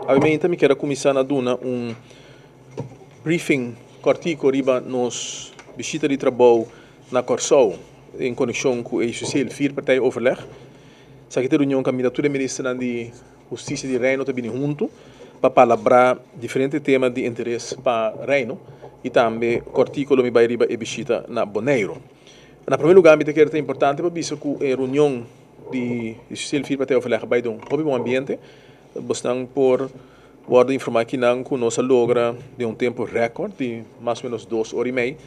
Obviamente mi kier a cuminsa na duna un briefing cortico riba nos bishita di trabou na Corsou en conexion cu e justicieel vierpartij overleg. Esaki ta e reunion caminda tur e ministernan di Husticia di Reino ta bini hunto pa palabra diferente tema di interes pa Reino y tambe cortico lo mi bay riba e bishita na Boneiro. Na prome lugar mi ta kere ta importante pa bisa cu e reunion di justicieel vierpartij overleg a bay den un hopi bon ambiente. Bosnan por wordo informa kinan cu nos a logra den un tempo record di mas o menos 2 ora y mei.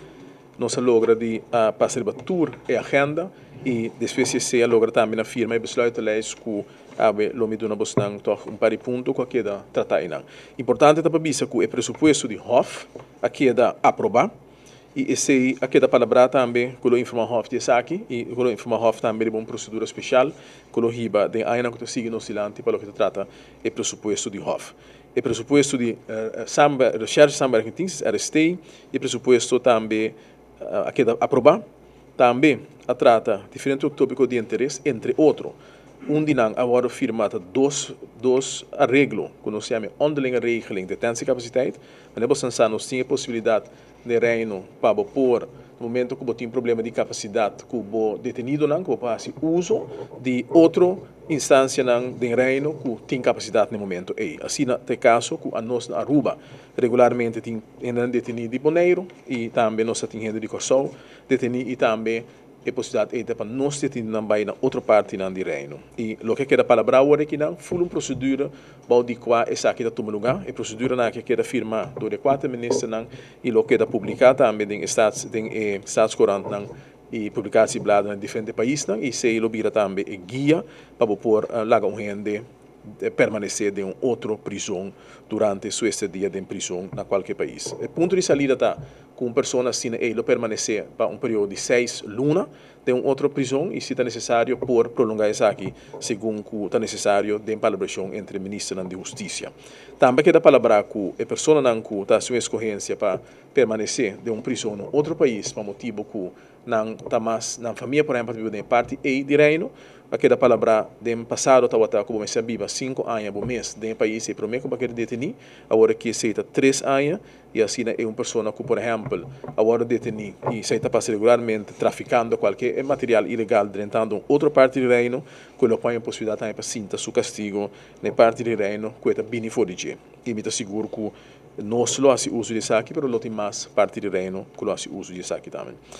Nos a logra di a pasa riba tur e agenda y despues di esey a logra tambe na firma e besluitenlijst cu awe lo mi duna bosnan toch un par di punto cu a keda trata einan. Importante ta pa bisa cu e presupuesto di Hof a keda aproba y esey a keda palabra tambe cu lo informa Hof di esaki y cu lo informa Hof tambe riba un procedura special cu lo hiba den añanan cu ta sigui nos dilanti pa loke ta trata e presupuesto di Hof. E presupuesto di Recherche Samenwerkingsdienst, RST, e presupuesto tambe a keda aproba. Tambe a trata diferente topico di interes, entre otro. Un di nan a wordo firma ta dos areglo, cu nos yama onderlinge regeling detentiecapaciteit. Maar bo sa, nos tin e posibilidad di Reino pa bo por, na momento cu bo tin problema di capacidad cu bo detenidonan, cu bo por haci uso di otro instancianan den Reino cu tin capacidad na e momento ey. Asina ta e caso cu anos na Aruba regularmente tin hende deteni di Boneiro y tambe nos tin hende di Corsou deteni y tambe e posibilidad ey ta pa nos detenidonan bay na otro partinan di Reino. Y loke keda palabra awor akinan, full un procedura bou di cua esaki ta tuma lugar. E proceduranan aki keda firma door e cuater ministernan y lo keda publica tambe den e staatscourantnan y publicatiebladen na diferente paisnan y esey lo bira tambe e guia pa por laga un hende permanece den un otro prison durante su estadia den prison na cualkier pais. E punto di salida ta cu un persona asina ey lo permanece pa un periodo di 6 luna den un otro prison y si ta necesario por prolonga esaki segun cu ta necesario den palabracion entre ministernan di Husticia. Tambe keda palabra cu e personanan cu ta haci un escogencia pa permanece den un prison na otro pais pa motibo cu nan ta mas nan famia, por ehempel, biba den parti ey di Reino, a keda palabra. Den pasado tabata cu bo mester biba 5 aña bo mes den pais y prome cu bo keda deteni. Awor aki esey ta 3 aña y asina e un persona cu, por ehempel, a wordo deteni y esey ta pasa regularmente traficando cualkier material ilegal drentando un otro parti di Reino, cu lo pone posibilidad tambe pa sinta su castigo na parti di Reino cu ta bini for di dje. Y mi ta sigur cu nos lo haci uso di esaki, pero lo tin mas parti di Reino cu lo haci uso di esaki tambe.